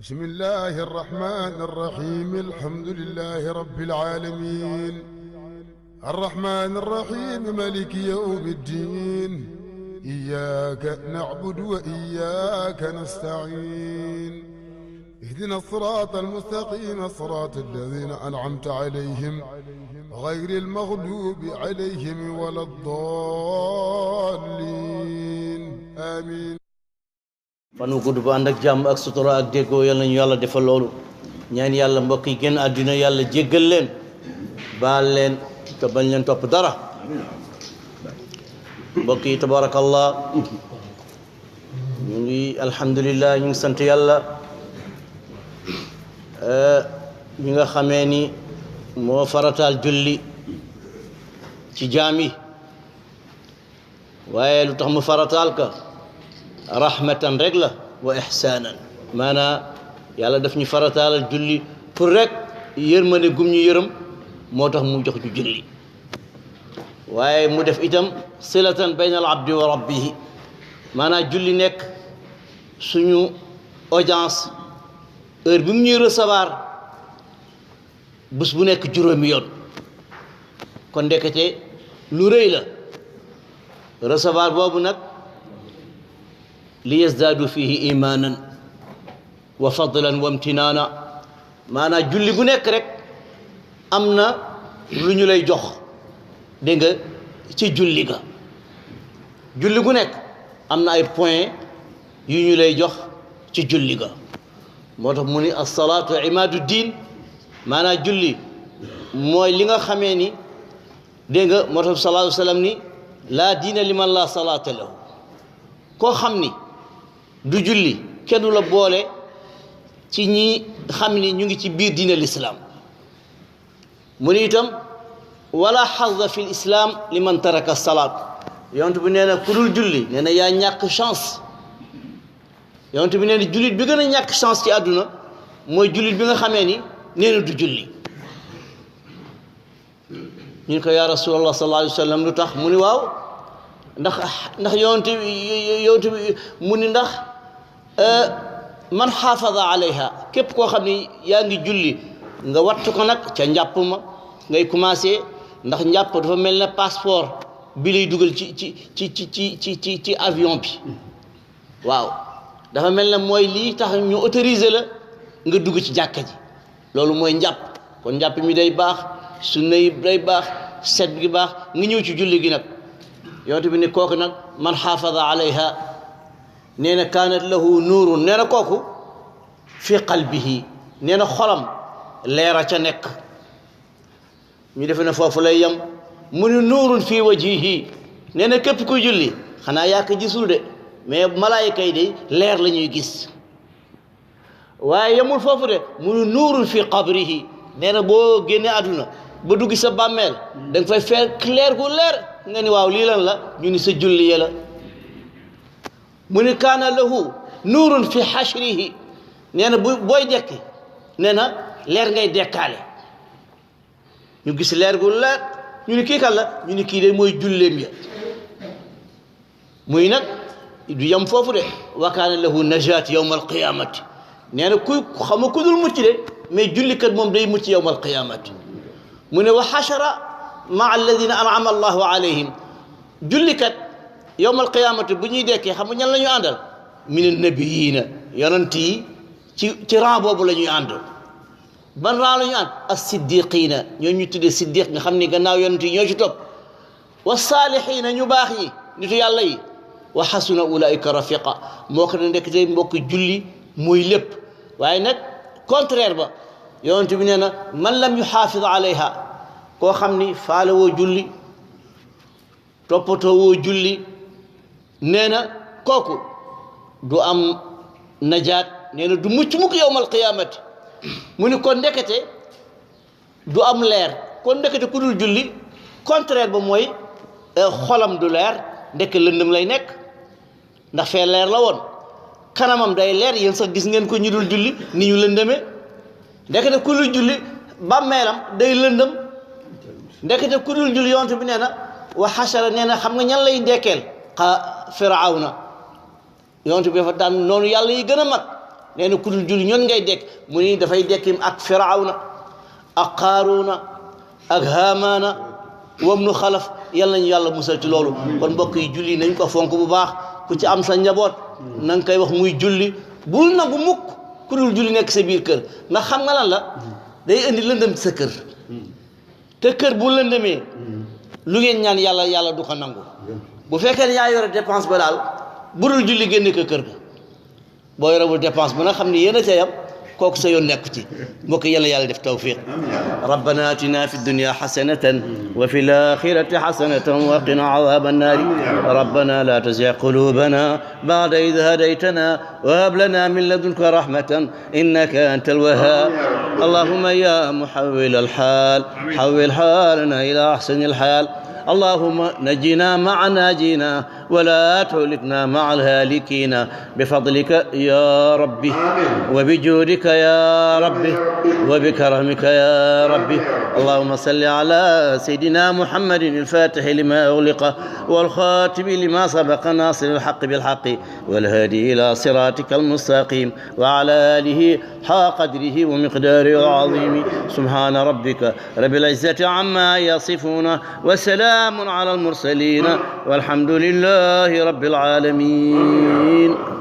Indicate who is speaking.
Speaker 1: بسم الله الرحمن الرحيم الحمد لله رب العالمين الرحمن الرحيم مالك يوم الدين إياك نعبد وإياك نستعين اهدنا الصراط المستقيم صراط الذين أنعمت عليهم غير المغلوب عليهم ولا الضالين آمين.
Speaker 2: fan wu gudd bu ànd ak jàmm ak sutura ak déggoo yal nañu yàlla defal loolu ñaan yàlla mbokk yi génn àddina yàlla jéggal leen baal leen te bañ leen topp dara mbokk yi tabarakallah ñu ngi alhamdulillah ñu ngi sant yàlla ñi nga xamee ni moo farataal julli ci jaam yi waaye lu tax mu farataal ka rahmatan rek la wa ihsanan maanaa yàlla daf ñu farataalal julli pour rek yërmande gum ñu yërëm moo tax mu jox ñu julli waaye mu def itam silatan bayna al abdi wa rabbihi maanaa julli nekk suñu audience heure bi mu ñuy recevoir bés bu nekk juróomi yoon kon ndekete lu rëy la recevoir boobu nag li yazdaadu fihi imanan wa fadlan wa imtinaana maanaam julli bu nekk rek am na lu ñu lay jox dégg nga ci julli ga julli gu nekk am na ay point yu ñu lay jox ci julli ga moo tax mu ni as-salaatu imaadu diin maanaam julli mooy li nga xamee ni dégg nga moo tax sallallahu alayhi wa sallam ni laa diina liman laa salaata lahu koo xam ni du julli kenn du la boole ci ñi xam ni ñu ngi ci biir diine l'islam mu ni itam wala xazza fi l islam liman taraka salaat yonent bi nee na ku dul julli nee na yaa ñàkk chance yonent bi nee na jullit bi gën a ñàkk chance ci àdduna mooy jullit bi nga xamee ni nee na du julli ñu ne ko yaa rasulallah sallallahu alayhi wa sallam lu tax mu ni waaw ndax yonent bi mu ni ndax man xaafada alayha képp koo xam ni yaa ngi julli nga wattu ko nag ca njàpp ma ngay commencé ndax njàpp dafa mel ne passeport bi lay dugal ci avion bi waaw dafa mel ne mooy lii tax ñu autorisé la nga dugg ci jàkka ji loolu mooy njàpp kon njàpp mi day baax sunna yi day baax set gi baax nga ñëw ci julli gi nag yonent bi ni kooku nag man xaafada alayha nee na kaanat lahu nuurun nee na kooku fi qalbihi nee na xolam leera ca nekk ñu defe ne foofu lay yem mu ni nuurun fi wajihi nee na képp kuy julli xanaa yaa ko gisul de mais malaayika yi de leer la ñuy gis waaye yemul foofu de mu ni nuurun fi qabrihi nee na boo génnee àdduna ba dugg sa bàmmeel da nga fay fekk leer gu leer nga ni waaw lii lan la ñu ni sa julli ya la mu ni kaana lahu nuurun fi xashrihi nee na booy dekki nee na leer ngay dekkaale ñu gis leer gu leer ñu ni kii kan la ñu ni kii de mooy julleem ya muy nag du yem foofu de wa kaana lahu najaat yawma alqiyamati nee na kuy xama ku dul mucc de mais jullikat moom day mucc yawma alqiyamati mu ne wa xashara maa alladina an'ama allahu alayhim jullikat yowm alqiyamati bu ñuy dekkee xam nga ñan la ñu àndal min nabiyiina yonent yi ci rang boobu la ñuy ànd ban rang la ñu ànd as-siddiqiina ñoo ñu tuddee siddiq nga xam ni gannaaw yonent yi ñoo ci topp wa saalihiina ñu baax ñi nitu yàlla yi wa xasuna ulaika rafiqa moo ko ne ndekk tey mbokk julli mooy lépp waaye nag contraire ba yonent bi nee na man lam yuxaafid alayha koo xam ni faale woo julli toppatoo woo julli nee na kooku du am najaat nee na du mucc mukk yowmal qiyaamati mu ni kon ndekete du am leer kon ndekete ku dul julli contraire ba mooy xolam du leer ndekk lëndëm lay nekk ndax fee leer la woon kanamam day leer yéen sax gis ngeen ko ñu dul julli ni ñu lëndëmee ndekete ku dul julli bàmmeelam day lëndëm ndekete ku dul julli yonent bi nee na wa xasara nee na xam nga ñan lay dekkeel firawna yonent bi dafa daan noonu yàlla yi gën a mag nee na ku dul julli ñoon ngay dekk mu ni dafay dekkim ak firawna ak qaaruna ak haamaana wabnu xalaf yàlla nañu yàlla musal ci loolu kon mbokk yi julli nañ ko fonk bu baax ku ci am sa njaboot na nga koy wax muy julli bul nangu mukk ku dul julli nekk sa biir kër ndax xam nga lan la day indi lëndëm ci sa kër te kër bu lëndëmee lu ngeen ñaan yàlla du ko nangu bu fekkee ne yaa yore dépense ba daal bu dul julli génne ko kër ga boo yorewul dépense ba nga xam ne yéen a ca yam kooku sa yoon nekk ci mbokk yàlla def tawfiq rabbana atina fi dunya hasanatan wa fi l-akhirati hasanatan wa qina adhaba an-nar rabbana la tuzigh qulubana ba'da idh hadaytana wa hab lana min ladunka rahmatan innaka antal wahhab allahumma ya muhawwil al-hal hawwil halana ila ahsani al-hal اللهم نجنا مع ناجينا ولا تهلكنا مع الهالكين بفضلك يا ربي وبجودك يا ربي وبكرمك يا ربي اللهم صل على سيدنا محمد الفاتح لما أغلق والخاتم لما سبق ناصر الحق بالحق والهادي إلى صراطك المستقيم وعلى آله حق قدره ومقداره العظيم سبحان ربك رب العزة عما يصفون وسلام على المرسلين والحمد لله رب العالمين